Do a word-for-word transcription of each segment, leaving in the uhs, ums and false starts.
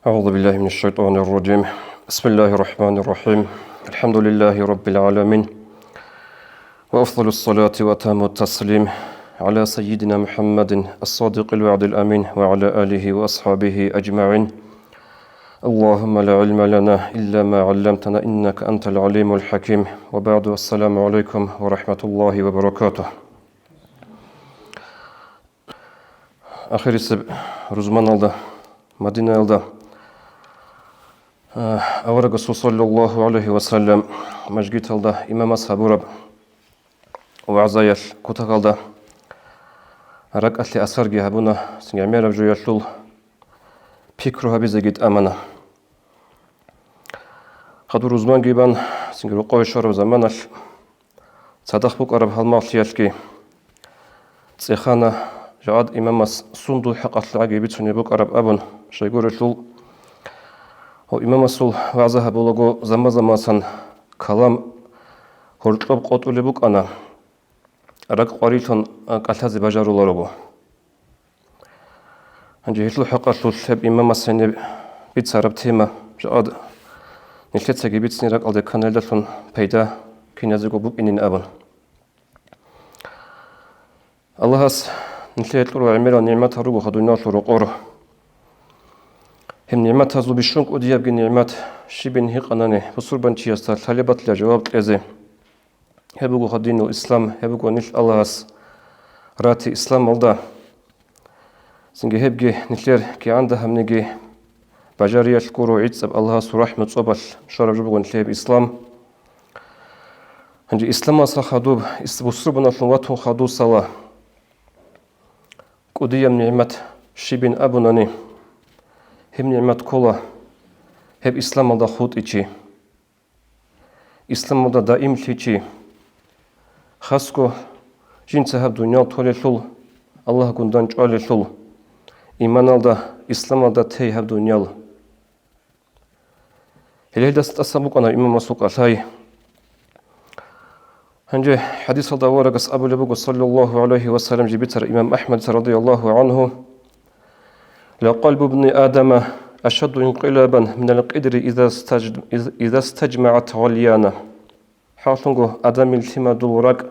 أعوذ بالله من الشيطان الرجيم. بسم الله الرحمن الرحيم. الحمد لله رب العالمين. وأفضل الصلاة وأتم التسليم على سيدنا محمد الصادق الوعد الأمين وعلى آله وأصحابه أجمعين. اللهم لا علم لنا إلا ما علمتنا إنك أنت العليم الحكيم. وبعد، السلام عليكم ورحمة الله وبركاته. Ахирисеб рузманалда, Мадинаялда, а, аварагасул саллаллагьу гӀалайгьи ва саллам мажгиталда имамас гьабураб вагӀзаялъ кутакалда ракӀалъе асарги гьабуна, цинги гӀемераб жоялъул пикру гьабизеги тӀамана. Хадур рузманги бан, цинги рокъове щвараб заманалъ, цадахъ букӀараб гьалмагълъиялъги цӀехана, жагӀад имамас сундул хӀакъалъулъги бицунеб букӀараб абун, щайгурелъул, гьав имамасул вагӀза гьабулаго заман-заманасан калам гьоркьоб къотӀулеб букӀана, ракӀ къварилъун кӀалъазе бажаруларого. Гьанже гьелъул хӀакъалъулъ гьеб имамас гьениб бицараб тема жагӀад нилъецаги бицине ракӀалде кканалдалъун пайда киназего букӀинин абун. Аллагьас нилъее кьурал гӀемерал нигӀматал ругоха дуниялалъул рокъор. Гьеб нигӀматазул бищун кӀудиябги нигӀмат щибин гьикъанани бусурбанчиясда лъалеб батила жаваб кьезе. Гьеб бугоха динул ислам, гьеб буго нилъ Аллагьас рати исламалда. Цинги гьебги нилъер кигӀан дагьабниги бажариялъ гуро гӀицӀаб Аллагьасул рахӀму цӀобалъ щвараб жо буго нилъер ислам. Гьанже исламалдаса хадуб, ис-, бусурбаналъун ватун хадусала кӀудияб нигӀмат щибин абунани, гьеб нигӀмат ккола гьеб исламалда хутӀичи. Исламалда даимлъичи, хасго жинца гьаб дуниял толелъул, Аллагьгун дандчӀвалелъул, иманалда, исламалда тей гьаб дуниял. Гьелдаса тӀасан букӀана имамасул кӀалъай. Гьанже хӀадисалда аварагас абулеб буго, саллаллагьу гӀалайгьи ва саллам, жиб бицараб имам АхӀмадица, радияллагьу гӀангьу: «Ла къалбу бни Адама ашадду инкъилабан минал къидри иза стаж-, из-, иза стажмагӀат гъальяна». ХӀакълъунго, Адамил лъимадул ракӀ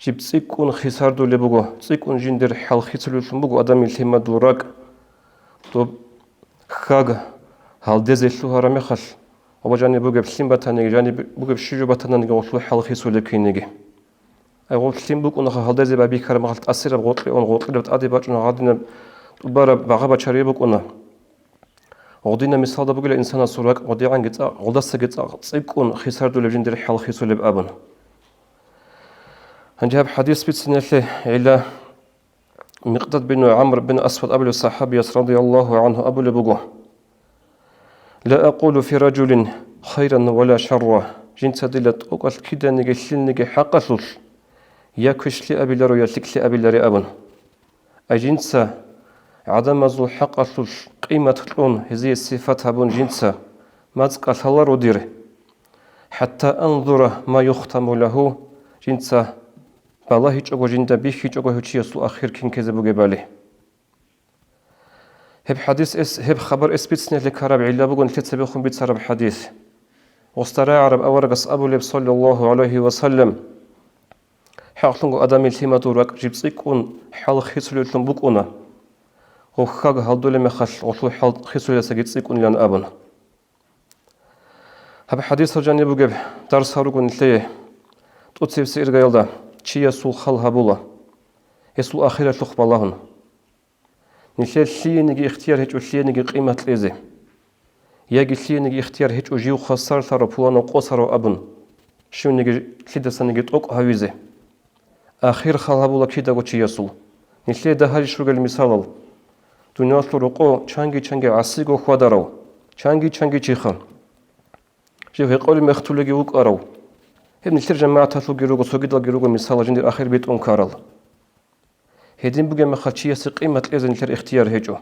жиб цӀикӀкӀун хисардулеб буго, цӀикӀкӀун жиндир хӀалхицулевлъун буго Адамил лъимадул ракӀ. Доб хьаг гьалдезе лъугьараб мехалъ, ва жаниб бугеб лъим батаниги, жаниб бугеб щиб жо батаниги гъолъул хӀалхицулеб киниги. Ай гъоб лъим букӀунаха гьалдезе байбихьараб мехалъ, тӀасираб гъоркье ун, гъоркьилаб тӀаде бачӀун гьадинаб тӀубараб багъа-бачари букӀуна. Гъодинаб мисалда бугила инсанасул ракӀ гъодигӀанги цӀакъ, гъолдасаги цӀакъ цӀикӀкӀун хисардулеб жиндир хӀалхицулеб абун. Гьанже гьаб хӀадис бицинелъе гӀилла Микъдад бин ГӀамр бин Асвад абулев сахабияс радияллагьу гӀангьу абулеб буго: «Ла акъулу фи ражулин хайран ва ла шарра». Жинца дила тӀокӀалъ киданиги лъилниги хӀакъалъулъ я квешлъи абиларо, я лъикӀлъи абилари абун. Ай жинца гӀадамазул хӀакъалъулъ къимат кьун, гьезие сифат гьабун жинца мацӀ кӀалъаларо дир, хӀатта анзура ма юхтаму лагьу, жинца балагьичӀого, жинда бихьичӀого гьев чиясул ахир кин ккезе бугебали. Гьеб хадис эс, гьеб хабар эс бицинелъе ккараб гӀилла бугони лъица биххун бицараб хадис. Гъосда рагӀараб аварагас абулеб, саллаллагьу гӀалайгьи ва саллам: «ХӀакълъунго Адамил лъимадул ракӀ жиб цӀикӀкӀун хӀалхицулевлъун букӀуна. Гъоб хьаг гьалдулеб мехалъ гъолъул хӀалхицулесаги цӀикӀкӀунилан», – абун. Гьаб хадисал жаниб бугеб дарс гьаруго нилъее. ТӀоцебесеб иргаялда чиясул хал гьабула, гьесул ахиралъухъ балагьун. Нилъер лъиениги ихтияр гьечӀо лъиениги къимат кьезе. Яги лъиениги ихтияр гьечӀо жив хвасарлъарав, пуланав къосарав абун, щивниги лъидасаниги тӀокӀ гьавизе. Ахир хал гьабула кидаго чиясул. Нилъее дагьалищ ругел мисалал. Дуниялалъул рокъо чанги-чанги гӀасиго хьвадарав, чанги-чанги чиха. Жив гьекъолеб мехтулеги вукӀарав. Гьеб нилъер жамагӀаталъулги руго, цогидалги руго мисалал жиндир ахир битӀун ккарал. Гьедин бугеб мехалъ чиясе къимат кьезе нилъер ихтияр гьечӀо.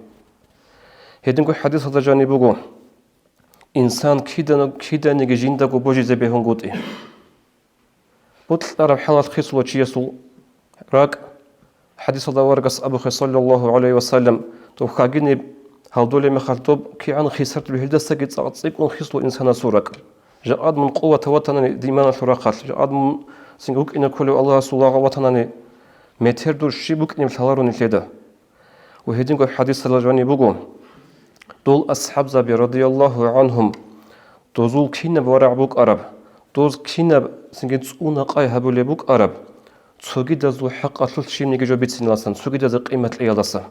Гьединго хадисалда жаниб буго: «Инсан кидан-, киданиги жиндаго божизе бегьунгутӀи». Бокьараб хӀалалъ хисула чиясул ракӀ. Хадисалда аварагас абухъе, саллаллагьу гӀалайгьи ва саллам, дов хьагиниб Гьалдолеб мехалъ доб кигӀан хисар дулеб, гьелдасаги цӀакъ цӀикӀкӀун хислу инсанасул ракӀ. Жакъад мун къуват ватанани иманалъул рахъалъ, жакъад мун цинги вукӀине кколев Аллагьасул лагъ ватанани, метер дур щиб букӀинеб лъаларо нилъеда. Ва гьединго хӀадисалда жаниб буго, дол асхӀабзаби, радияллагьу гӀанхум, дозул кинаб варагӀ букӀараб, доз кинаб цинги цӀуна-къай гьабулеб букӀараб, цогидазул хӀакъалъулъ щибниги жо бициналдасан, цогидазда къимат кьеялдаса.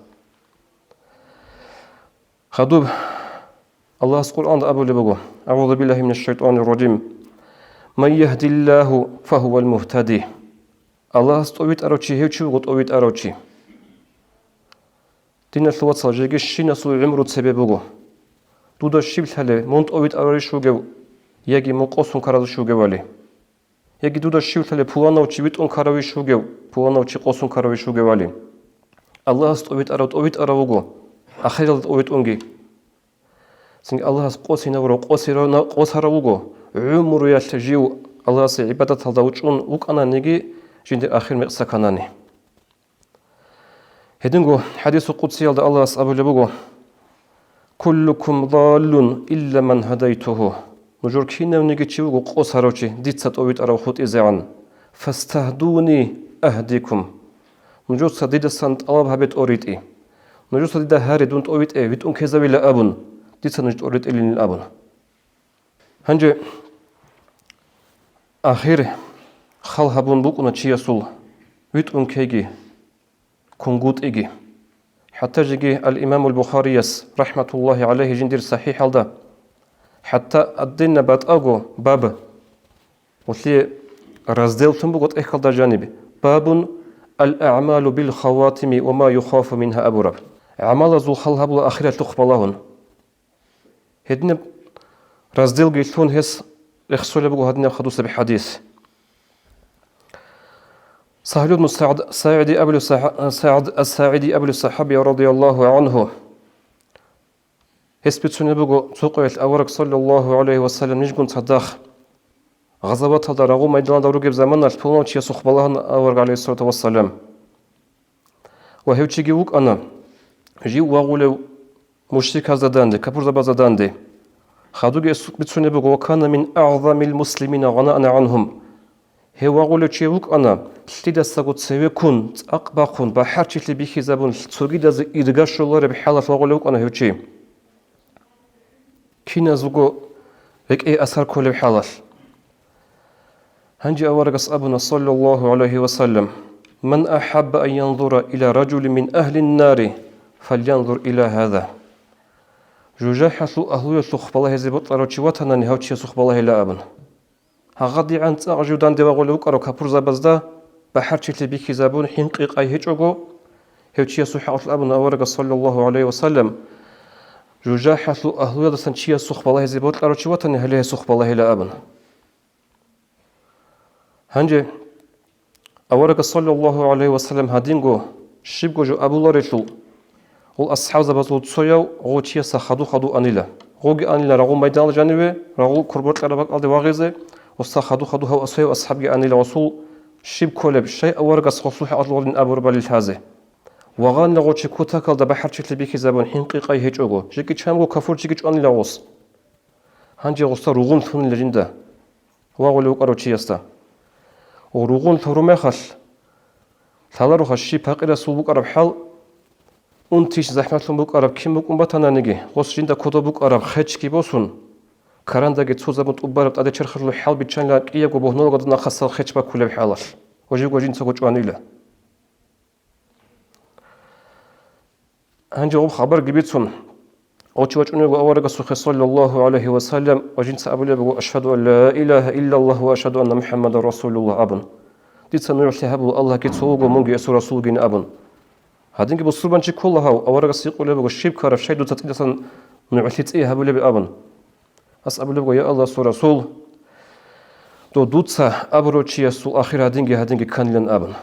Хадуб, Аллагьас Къуръанда абулеб буго: «АгӀузу биллагьи минаш шайтӀанир ражим. Ман яхдиллагьу фагьувал мугьтади». Аллагьас тӀовитӀарав чи гьев чи вуго тӀовитӀарав чи. Диналъул вацал, жеги щинасул гӀумру цебе буго. Дуда щиб лъалеб, мун тӀовитӀарайищ вугев, яги мун къосун ккаравищ вугевали? Яги дуда щив лъалеб, пуланав чи витӀун ккаравищ вугев, пуланав чи къосун ккаравищ вугевали? Аллагьас тӀовитӀарав тӀовитӀарав вуго, ахиралда тӀовитӀунги. Цинги Аллагьас къосинавурав къосира-, на-, къосарав вуго, гӀумруялъ жив Аллагьасе гӀибадаталда вучӀун вукӀананиги, жинда ахир мекъса кканани. Гьединго хӀадисул къудсиялда Аллагьас абулеб буго: «Куллукум даллун илла ман гьадайтугьу». Нужер кинавниги чи вуго къосарав чи, дица тӀовитӀарав хутӀизегӀан. «Фастагьдуни агьдикум». Нужеца дидасан тӀалаб гьабе тӀоритӀи. Нужеца дида гьаре дун тӀовитӀе, витӀун ккезавила абун, дица нуж тӀоритӀилин абун. Гьанже ахир хал гьабун букӀуна чиясул витӀун ккеги, кунгутӀиги. ХӀатта жеги ал-Имамул Бухарияс, рахӀматуллагьи гӀалайгьи, жиндир СахӀихӀалда, хӀатта аддинна батӀаго баб, гьелъие разделлъун буго тӀехьалда жаниб, бабун ал-агӀмалу бил-хаватими ва ма юхафу мингьа абураб. ГӀамалазул хал гьабула ахиралъухъ балагьун. Гьединаб разделги лъун гьес рехсолеб буго гьадинаб хадусеб хӀадис. Сагьлу ибн СагӀд, СагӀиди абулев сахӀа-, СагӀд ас-СагӀиди абулев сахӀаби радияллагьу гӀанху, гьес бицунеб буго, цо къоялъ авараг саллаллагьу гӀалайгьи ва саллам нижгун цадахъ гъазаваталда, рагъул майданалда ругеб заманалъ пуланав чиясухъ балагьана авараг, гӀалайгьиссалату вассалам. Ва гьев чиги вукӀана жив вагъулев мушриказда данде, капурзабазда данде. Хадуги эс бицунеб буго: «Ва кана мин агӀзамил муслимина гъанаан гӀанхум». Гьев вагъулев чи вукӀана, лъидасаго цеве ккун, цӀакъ бахъун, бахӀарчилъи бихьизабун, цогидазе ирга щолареб хӀалалъ вагъулев вукӀана гьев чи. Киназего рекӀее асар кколеб хӀалалъ. Гьанже аварагас абуна, саллаллагьу гӀалайгьи ва саллам: «Ман ахӀабба ан янзура иля ражулин мин агьлин нари, фалянзур иля гьаза». ЖужахӀалъул агьлуялъухъ балагьизе бокьарав чи ватанани, гьав чиясухъ балагьила абун. ГьагъадигӀан цӀакъ жив данде вагъулев вукӀарав капурзабазда бахӀарчилъи бихьизабун, хӀинкъи-къай гьечӀого, гьев чиясул хӀакъалъулъ абуна аварагас, саллаллагьу гӀалайгьи ва саллам: «ЖужахӀалъул агьлуялдасан чиясухъ балагьизе бокьарав чи ватани, гьале гьесухъ балагьила», – абун. Гьанже аварагас, саллаллагьу гӀалайгьи ва саллам, гьадинго щибго жо абуларелъул, гъол асхӀабзабазул цояв гъо чиясда хаду-хаду анила. Гъоги анила рагъул майдал жаниве, рагъул курбокьараб бакӀалде вагъизе, гъосда хаду-хаду гьав асхӀабги анила, гъосул щиб кколеб, щай аварагас гъосул хӀакъалъулъ гъодин абурабали лъазе. Вагъанила гъо чи кутакалда бахӀарчилъи бихьизабун, хӀинкъи-къай гьечӀого, жеги чанго кафурчиги чӀванила гъос. Гьанже гъосда ругъун лъунила жинда. Вагъулев вукӀарав чиясда. Ва ругъун лъурумехалъ, лъалароха щиб пакъирасул букӀараб хӀал, унтищ захӀмалъун букӀараб кин букӀун батананиги, гъос жинда кодоб букӀараб хечги босун, карандаги цузабун тӀубараб тӀаде черхалъул хӀал биччанила кӀиябго богьнулаго нахъасал хеч баккулеб хӀалалъ, ва живго жинцаго чӀванила. Гьанже гъуб хабарги бицун, гъо чи вачӀунего аварагасухъе, саллаллагьу гӀалайгьи ва саллам, ва жинца абулеб буго: «Ашгьаду ан ла илагьа иллаллагь ва ашгьаду анна МухӀаммадан расулуллагь», – абун. «Дица нугӀлъи гьабула Аллагьги цо вуго, мунги гьесул расулгин», – абун. Гьадинги бусурбанчи ккола гьав, аварагас гьикъулеб буго: «Щиб ккараб, щай дуца цӀидасан нугӀлъи цӀи гьабулеб?» – абун. Гьас абулеб буго: «Я Аллагьасул расул, дов дуца абурав чиясул ахир гьадинги-гьадинги кканилан», – абун.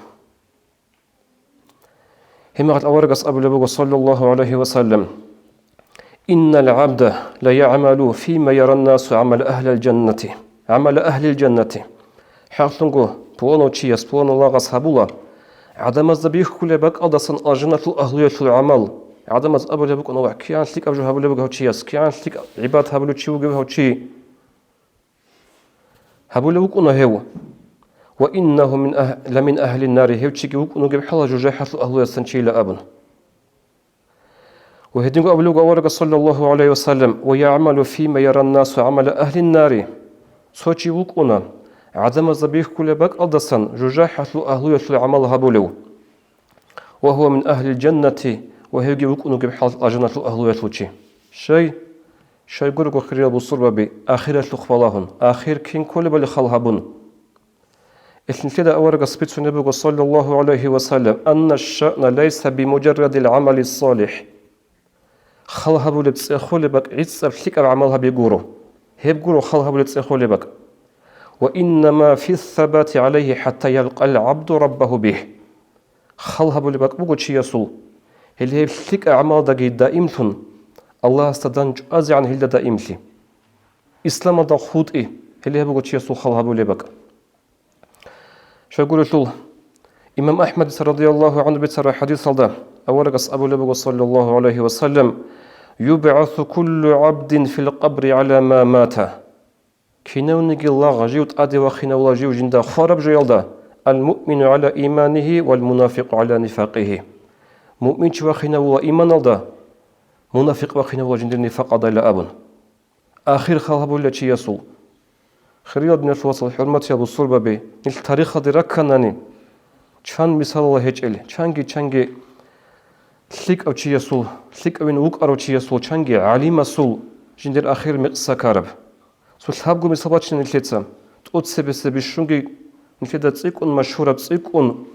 Гьебмехалъ аварагас абулеб буго, саллаллагьу гӀалайгьи ва саллам: «Иннал гӀабда ла ягӀмалу фима яран насу гӀамала агьлил жаннати, гӀамала агьлил жаннати». ХӀакълъунго, пуланав чияс, пуланав лагъас гьабула гӀадамазда бихьулеб бакӀалдасан алжаналъул агьлуялъул гӀамал. ГӀадамаз абулеб букӀана: «Ва, кигӀан лъикӀаб жо гьабулеб буго гьав чияс, кигӀан лъикӀ гӀибадат гьабулев чи вугев гьав чи?» Гьабулев вукӀуна гьев. «Ва иннагьу мин агь-, ламин агьлин нари», гьев чиги вукӀун вугеб хӀала жужахӀалъул агьлуясанчийила абун. Ва гьединго абулеб буго аварагас, саллаллагьу гӀалайгьи ва саллам: «Ва ягӀмалу фима яран-насу гӀамала агьлин нари». Цо чи вукӀуна, гӀадамазда бихьулеб бакӀалдасан жужахӀалъул агьлуялъул гӀамал гьабулев. «Ва гьува мин агьлил жаннати», ва гьевги вукӀун вугеб хӀал алжаналъул агьлуялъул чи. Щай? Щайгурого, хириял бусурбаби, ахиралъухъ балагьун, ахир кин кколебали хал гьабун. Ил нилъеда аварагас бицунеб буго, саллаллагьу гӀалайгьи ва саллам: «Анна шаъна лайса бимужаррадил гӀамали салихӀ». Хал гьабулеб, цӀехолеб бакӀ гӀицӀаб лъикӀаб гӀамал гьаби гуро. Гьеб гуро хал гьабулеб, цӀехолеб бакӀ. «Ва иннама фиссабати гӀалайгьи хӀатта ялкъал гӀабду раббагьу бигь». Хал гьабулеб бакӀ буго чиясул, гьеле гьеб лъикӀаб гӀамалдаги даимлъун, Аллагьасда дандчӀвазегӀан гьелда даимлъи. Исламалда хутӀи, гьеле гьеб буго чиясул хал гьабулеб бакӀ. Щайгурелъул, имам АхӀмадица радияллагьу гӀангьу бицараб хӀадисалда аварагас абулеб буго, саллаллагьу гӀалайгьи ва саллам: «ЮбгӀасу куллу гӀабдин фил къабри гӀала ма мата». Кинавниги лагъ жив тӀаде вахинавула жив жинда хвараб жоялда: «Ал-муъмину гӀала иманигьи вал-мунафикъу гӀала нифакъигьи». Муъминчи вахинавула иманалда, мунафикъ вахинавула жиндир нифакъалдайила абун. Ахир хал гьабулел чиясул. Хириял диналъул вацал, хӀурматиял бусурбаби, нилъ тарихалде ракканани, чан мисалала гьечӀел, чанги-чанги лъикӀав чиясул, лъикӀавин вукӀарав чиясул, чанги гӀалимасул жиндир ахир мекъса ккараб. Цо лъабго мисал бачина нилъеца. ТӀоцебесеб бищунги нилъеда цӀикӀкӀун машгьураб, цӀикӀкӀун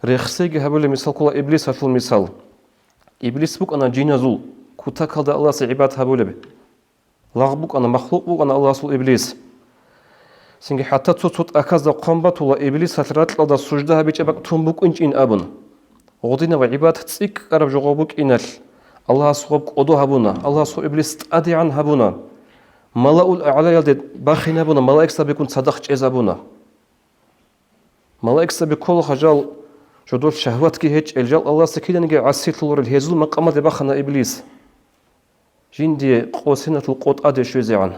рехсейги гьабулеб мисал ккола Иблисалъул мисал. Иблис букӀана жиназул кутакалда Аллагьасе гӀибадат гьабулеб. Лагъ букӀана, махлукъ букӀана Аллагьасул Иблис. Цинги хӀатта цо-цо тӀахьазда хъван батула Иблисалъ ракьалда сужда гьабичӀеб бакӀ тун букӀинчӀин абун. Гъодинаб гӀибадат цӀикӀкӀараб жо гъоб букӀиналъ, Аллагьас гъоб кӀодо гьабуна, Аллагьас гъоб Иблис тӀадегӀан гьабуна, малаул агӀлаялде бахинабуна, малаикзабигун цадахъ чӀезабуна. Малаикзаби кколаха жал, жодор шагьватги гьечӀел, жал Аллагьасда киданиги гӀасилъуларел, гьезул макъамалде бахана Иблис. Жиндие къосиналъул къо тӀаде щвезегӀан.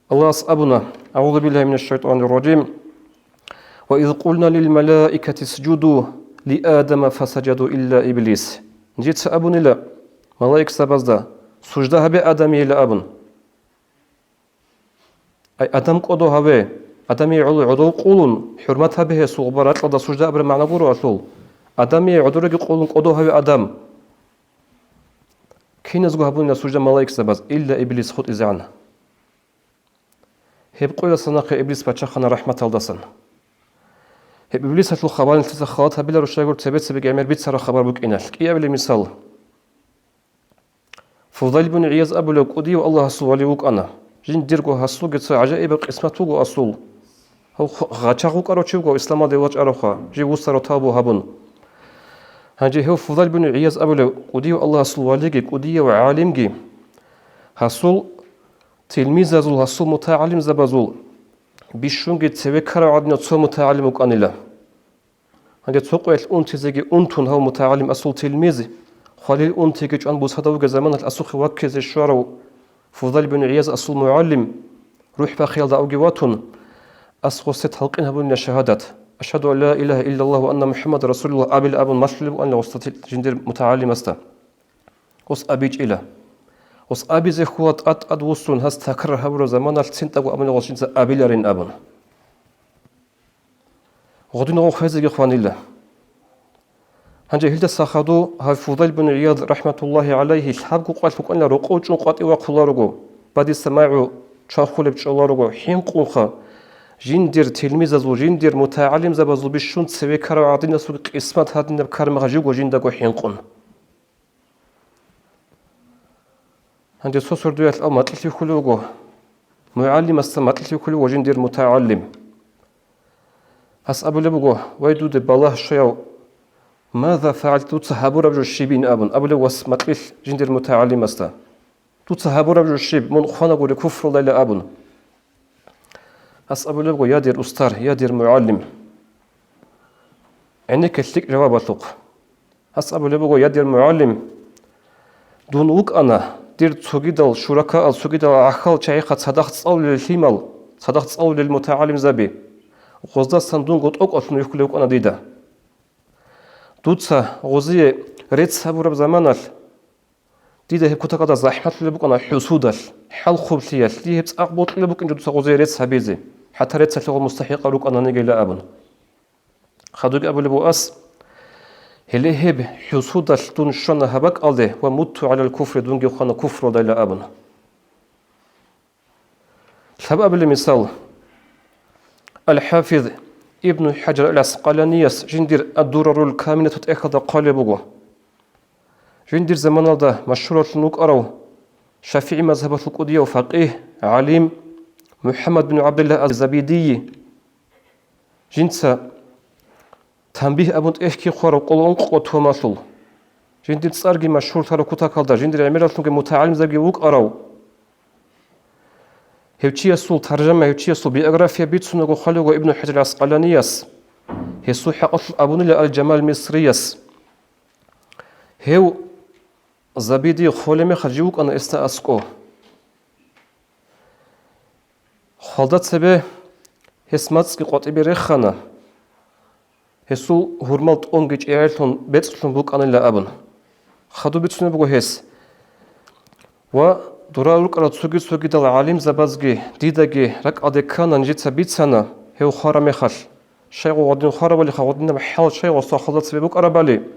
Аллагьас абуна: «АгӀузу биллагьи минаш шайтӀанир ражим. Ва из къулна лил малаикати исжуду ли Адама фасажаду илла Иблис». Нижеца абунила малаикзабазда: «Сужда гьабе Адамиела», – абун. Ай, Адам кӀодо гьаве, Адамие гӀоло гӀодов къулун, хӀурмат гьабе гьесул, гъоба ракьалда сужда абураб магӀна гуро гьалъул. Адамие гӀодореги къулун кӀодо гьаве Адам. Киназго гьабунила сужда малаикзабаз, илла Иблис хутӀизегӀан. Гьеб къоялъа нахъе Иблис бачахана рахӀматалдасан. Гьеб Иблисалъул хабар нилъеца халат гьабиларо, щайгур цебе-цебеги гӀемер бицараб хабар букӀиналъ. КӀиабилеб мисал. Фудал ибн ГӀияз абулев кӀудияв Аллагьасул вали вукӀана. Жиндирго гьасулги цо гӀажаибаб къисмат буго асул. Гьав ху-, гъачагъ вукӀарав чи вуго, исламалде вачӀаравха, жив вуссарав тавбу гьабун. Гьанже гьев Фудал ибн ГӀияз абулев кӀудияв Аллагьасул валиги, кӀудияв гӀалимги, гьасул тилмизазул, гьасул мутагӀалимзабазул бищунги цеве ккарав гӀадинав цо мутагӀалим вукӀанила. Гьанже цо къоялъ унтизеги унтун гьав мутагӀалим асул тилмиз, хвалил унтиги чӀван бусада вугеб заманалъ асухъе ваккизе щварав Фудал бин ГӀияз асул мугӀалим, рухӀ бахъиялда авги ватун, ас гъосде талкъин гьабунила шагьадат, «Ашгьаду ан ла илагьа иллаллагь ва анна МухӀаммадан расулуллагь» абил абун малъулеб букӀанила гъосда жиндир мутагӀалимасда. Гъос абичӀила. Гъос абизе хьула тӀад-тӀад вуссун, гьас такрар гьабураб заманалъ цинтӀаго абуна гъос жинца абиларин абун. Гъодинго хвезеги хванила. Гьанже гьелдаса хадув гьав Фудал бин ГӀияд, рахӀматуллагьи гӀалайгьи, лъабго къвалъ вукӀанила, рокъов чӀун къватӀив вахъуларого, бадиса магӀу чвахулеб чӀоларого, хӀинкъунха, жиндир тилмизазул, жиндир мутагӀалимзабазул бищун цеве ккарав гӀадинасул къисмат гьадинаб кармагъ живго жиндаго хӀинкъун. Гьанже цо сордоялъ ав макьилъ вихьулев вуго, мугӀалимасда макьилъ вихьулев вуго жиндир мутагӀалим. Гьас абулеб буго: «Вай, дуда балагь щваяв, маза фагӀалт, дуца гьабураб жо щибин?» – абун абулеб вас макьилъ жиндир мутагӀалимасда. «Дуца гьабураб жо щиб, мун хванагури куфрулайла», – абун. Гьас абулеб буго: «Я дир устар, я дир мугӀалим, гӀенекке лъикӀ жаваб балъухъ. Гьас абулеб буго: «Я дир мугӀалим, дун вукӀана, дир цогидал шуракаал, цогидал гӀахьал чагӀихъа цадахъ цӀалулел лъимал, цадахъ цӀалулел мутагӀалимзаби, гъоздасан дунго тӀокӀалъун вихьулев вукӀана дида. Дуца гъозие рецц гьабураб заманалъ, дида гьеб кутакалда захӀмалъулеб букӀана хӀусудалъ, хӀалхублъиялъ, дие гьеб цӀакъ бокьулеб букӀинчӀо дуца гъозие рецц гьабизе, хӀатта реццалъе гъо мустахӀикъал рукӀана гьенигейилан», – абун. Хадубги абулеб буго гьас: «Гьеле гьеб хӀусудалъ дун щвана гьаб бакӀалде ва мутту гӀалал куфри, дунги хвана куфралдайилан», – абун. Лъабабилеб мисал. Ал-ХӀафиз Ибну ХӀажар ал-ГӀаскъаланияс жиндир Ад-Дурарул Каминату тӀехьалда хъвалеб буго. Жиндир заманалда машгьуралъун вукӀарав ШафигӀи мазгьабалъул кӀудияв факъигь, гӀалим МухӀаммад бин ГӀабдиллагь аз-Забидийи жинца танбигь абун тӀехьги хъварав къоло ункъо томалъул. Жиндир цӀарги машгьурлъараб кутакалда, жиндир гӀемералъунги мутагӀалимзабиги вукӀарав. Гьев чиясул таржама, гьев чиясул биография бицунаго хъвалеб буго Ибну ХӀажар ГӀаскъаланияс, гьесул хӀакъалъулъ абунила Ал-Жамал Мисрияс. Гьев Забиди хвалеб мехалъ жив вукӀана гьесда аскӀов. Хвалда цебе гьес мацӀги къватӀибе рехана, гьесул гьурмал тӀомги чӀегӀерлъун бецӀлъун букӀанила абун. Хадуб бицунеб буго гьес. Ва дора рукӀарал цоги-цогидал гӀалимзабазги дидаги ракӀалде ккана, нижеца бицана гьев хвараб мехалъ. Щай гъодин хварабали, гъодинаб хӀал щай гъосда хвалда цебе букӀарабали,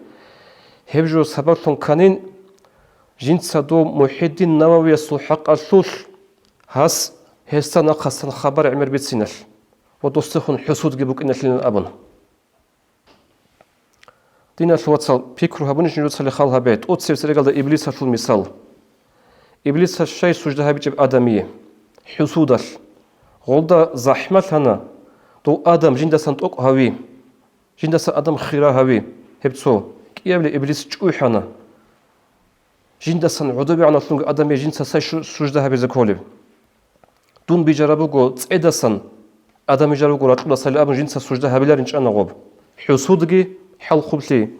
гьеб жо сабаблъун кканин, жинца дов МухӀиддин Нававиясул хӀакъалъулъ гьас гьесда нахъасан хабар гӀемер бициналъ ва досдехун хӀусудги букӀиналъилан абун. Диналъул вацал, пикру гьабунищ нужецали хал гьабе, тӀоцебесеб регалда Иблисалъул мисал. Иблисас щай сужда гьабичӀеб Адамие? ХӀусудалъ. Гъолда захӀмалъана, дов Адам жиндасан тӀокӀ гьави, жиндасан Адам хира гьави, гьеб цо. КӀиабилеб Иблис чӀухӀана. Жиндасан гӀодобегӀаналъунги Адамие жинца щай шу-, сужда гьабизе кколеб? Дун бижараб буго цӀедасан, Адам бижараб буго ракьудасали абун жинца сужда гьабиларин чӀана гъоб. ХӀусудги, хӀалхублъи,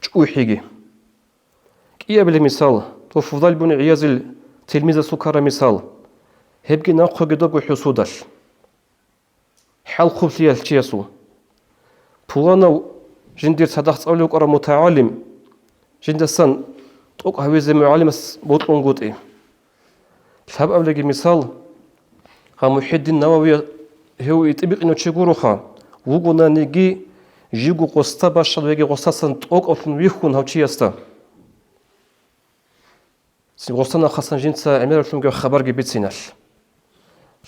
чӀухӀиги. КӀиабилеб мисал, дов Фудал бун ГӀиязил тилмизасул ккараб мисал. Гьебги нахъеги дого хӀусудалъ. ХӀалхублъиялъ чиясул. Пуланав жиндир цадахъ цӀалулев вукӀарав мутагӀалим, жиндасан тӀокӀ гьавизе мугӀалимас бокьунгутӀи. Лъабабилебги мисал, гьав МухӀиддин Нававияс гьев гьитӀинаб букӀинав чи гуроха, вугонаниги, живго гъосда бащад веги гъосдасан тӀокӀавлъун вихьун гьав чиясда. Гъосда нахъасан жинца гӀемералъунги хабарги бициналъ.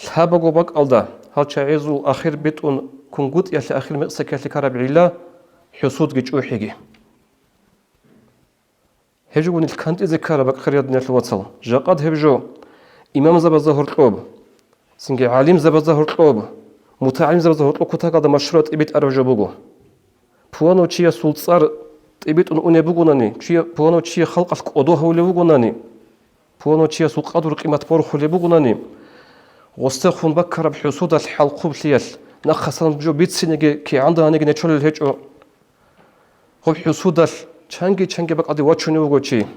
Лъабабго бакӀалда гьал чагӀазул ахир битӀун кунгутӀиялъе, ахир мекъсакиялъе ккараб гӀилла хӀусудги чӀухӀиги. Гьеб жо буго нилъ кантӀизе ккараб бакӀ, хириял диналъул вацал. Жакъад гьеб жо имамзабазда гьоркьоб, цинги гӀалимзабазда гьоркьоб, мутагӀалимзабазда гьоркьоб кутакалда машгьураб тӀибитӀараб жо буго. Пуланав чиясул цӀар тӀибитӀун унеб бугонани, чия-, пуланав чияс халкъалъ кӀодо гьавулев вугонани, пуланав чиясул къадру-къимат борхулеб бугонани, гъосдехун баккараб хӀусудалъ, хӀалхублъиялъ, нахъасан жо бицинеги кигӀан гьаниги нечолел гьечӀо. Гъоб хӀусудалъ чанги-чанги бакӀалде вачунев вуго чи.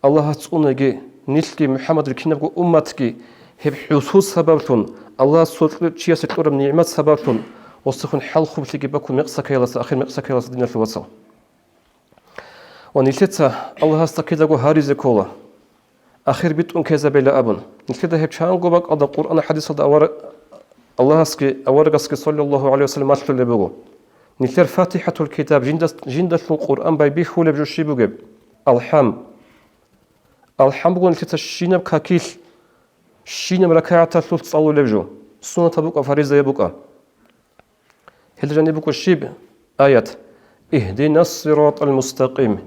Аллагьас цӀунаги, нилъги, МухӀаммадил кинабго умматги гьеб хӀусуд сабаблъун, Аллагьас цо кьу-, чиясе кьураб нигӀмат сабаблъун, гъосдехун хӀалхублъиги бакун мекъсакаялдаса, ахир мекъсакаялдаса, диналъул вацал. Ва нилъеца Аллагьасда кидаго гьаризе ккола, ахир битӀун ккезабейилан абун. Нилъеда гьеб чанго бакӀалда Къуръан-хӀадисалда авара-, Аллагьасги аварагасги, саллаллагьу гӀалайгьи ва саллам, малъулеб буго. Нилъер ФатихӀатул китаб, жинда-, жиндалъун Къуръан байбихьулеб жо щиб бугеб? АлхӀам. АлхӀам буго нилъеца щинаб какилъ, щинаб ракагӀаталъулъ цӀалулеб жо, суннатаб букӀа, фаризаяб букӀа. Гьел жаниб буго щиб аят: «Игьдинас сиратал мустакъим»,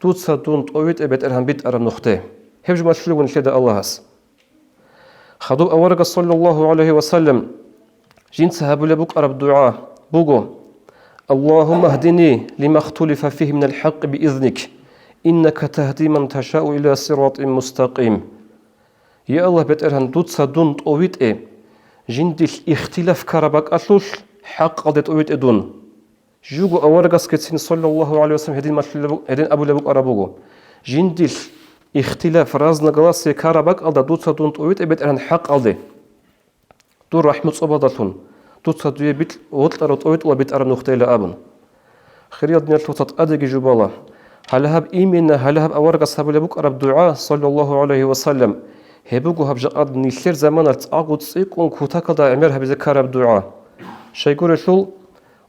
«Дуца дун тӀовитӀе, БетӀергьан, битӀараб нухде». Гьеб жо малъулеб буго нилъеда Аллагьас. Хадуб аварагас, саллаллагьу гӀалайгьи ва саллам, жинца гьабулеб букӀараб дугӀа буго: «Аллагьумма гьдини лима хтулифа фигьи минал хӀакъи биизник, иннака тагьди ман ташау иля сиратин мустакъим». Я Аллагь, БетӀергьан, дуца дун тӀовитӀе, жиндилъ ихтилаф ккараб бакӀалъулъ хӀакъалде тӀовитӀе дун. Жуго аварагасгицин, саллаллагьу гӀалайгьи вассалам, гьедин малъулеб-, гьедин абулеб букӀараб буго: «Жиндилъ ихтилаф, разногласие ккараб бакӀалда дуца дун тӀовитӀе, БетӀергьан, хӀакъалде». Дур рахӀму цӀобалдалъун, дуца дуе бикь-, вокьарав тӀовитӀула битӀараб нухдейила абун. Хириял диналъул вацал, тӀадеги жубала. Гьале гьаб именно, гьале гьаб аварагас гьабулеб букӀараб дугӀа, саллаллагьу гӀалайгьи вассалам, гьеб буго гьаб жакъад нилъер заманалъ цӀакъго цӀикӀкӀун кутакалда гӀемер гьабизе ккараб дугӀа. Щайгурелъул,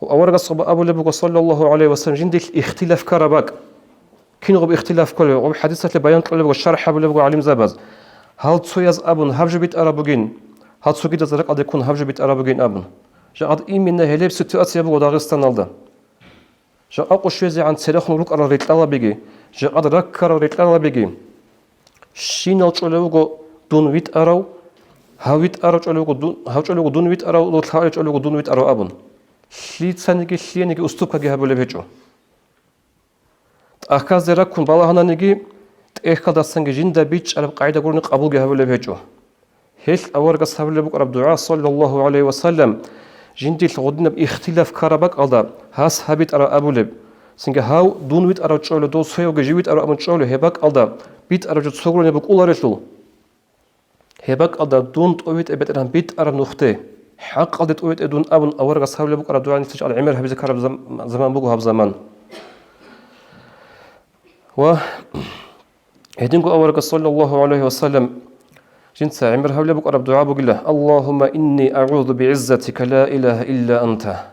аварагас абулеб буго, саллаллагьу гӀалайгьи вассалам, жиндилъ ихтилаф ккараб бакӀ. Кингъуб ихтилаф кколеб, гъуб хӀадисалъе баян кьолеб буго, шархӀ гьабулеб буго гӀалимзабаз. Гьал цояз абун, гьаб жо битӀараб бугин, гьал цогидаз ракӀалде ккун, гьаб жо битӀараб бугин абун. Жакъад именно гьелеб ситуация буго Дагъистаналда. Жакъа къо щвезегӀан церехун рукӀарал рекьалабиги, жакъад раккарал рекьалабиги, щинал чӀолев вуго дун витӀарав, гьав витӀарав чӀолев вуго дун, гьав чӀолев вуго дун витӀарав, дов лъалев чӀолев вуго дун витӀарав абун. Лъицаниги лъиениги уступкаги гьабулеб гьечӀо. ТӀахьазде раккун балагьананиги, тӀехьалдасанги жинда бичӀчӀараб къагӀида гурони къабулги гьабулеб гьечӀо. Гьелъ аварагас гьабулеб букӀараб дугӀа, саллаллагьу гӀалайгьи вассалам, жиндилъ гъудинаб ихтилаф ккараб бакӀалда гьас гьаб битӀараб абулеб, цинги гьав дун витӀарав чӀолев, дов цоявги жив витӀарав абун чӀолев, гьеб бакӀалда битӀараб жо цо гурони букӀуларелъул. Гьеб бакӀалда дун тӀовитӀе, БетӀергьан, битӀараб нухде, хӀакъалде тӀовитӀе дун абун аварагас гьабулеб букӀараб дугӀа нилъ чӀвал гӀемер гьабизе ккараб зам-, заман буго гьаб заман. Ва гьединго аварагас, саллаллагьу гӀалайгьи вассалам, жинца гӀемер гьабулеб букӀараб дугӀа бугила: «Аллагьумма инни агӀузу бигӀиззатика ла илагьа илла анта».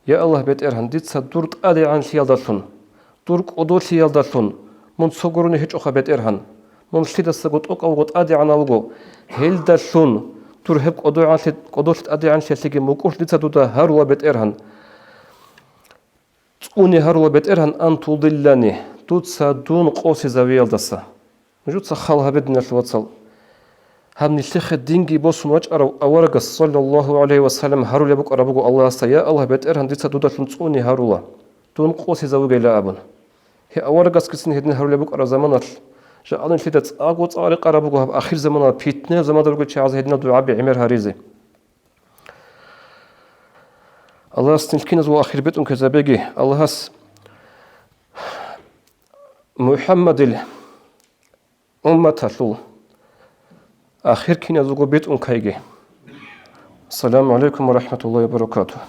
Я Аллагь, БетӀергьан, дица дур тӀадегӀанлъиялдалъун, дур кӀодолъиялдалъун, мун цо гурони гьечӀоха, БетӀергьан, мун лъидасаго тӀокӀав вуго, тӀадегӀанав вуго, гьелдалъун, дур гьеб кӀодогӀанлъи-, кӀодолъ тӀадегӀанлъиялъеги мукӀурлъ дица дуда гьарула, БетӀергьан. ЦӀуне гьарула, БетӀергьан, ан тудиллани, дуца дун къосизавиялдаса. Нужеца хал гьабе, диналъул вацал. Гьаб нилъехъе динги босун вачӀарав аварагас, саллаллагьу гӀалайгьи вассалам, гьарулеб букӀараб буго Аллагьасда: «Я Аллагь, БетӀергьан, дица дудалъун цӀуне гьарула, дун къосизавугейила», – абун. Гьеб аварагасгицин гьедин гьарулеб букӀараб заманалъ, жакъа нилъеда цӀакъго цӀакъ рекъараб буго гьаб ахирзаманалъ, питнаб заманалда ругел чагӀазе гьединал дугӀаби гӀемер гьаризе. Аллагьас нилъ киназего ахир бетӀун ккезабеги, Аллагьас МухӀаммадил умматалъул ахир киназего бетӀун ккайги. Ассаламу гӀалайкум ва рахӀматуллагьи ва баракатугь.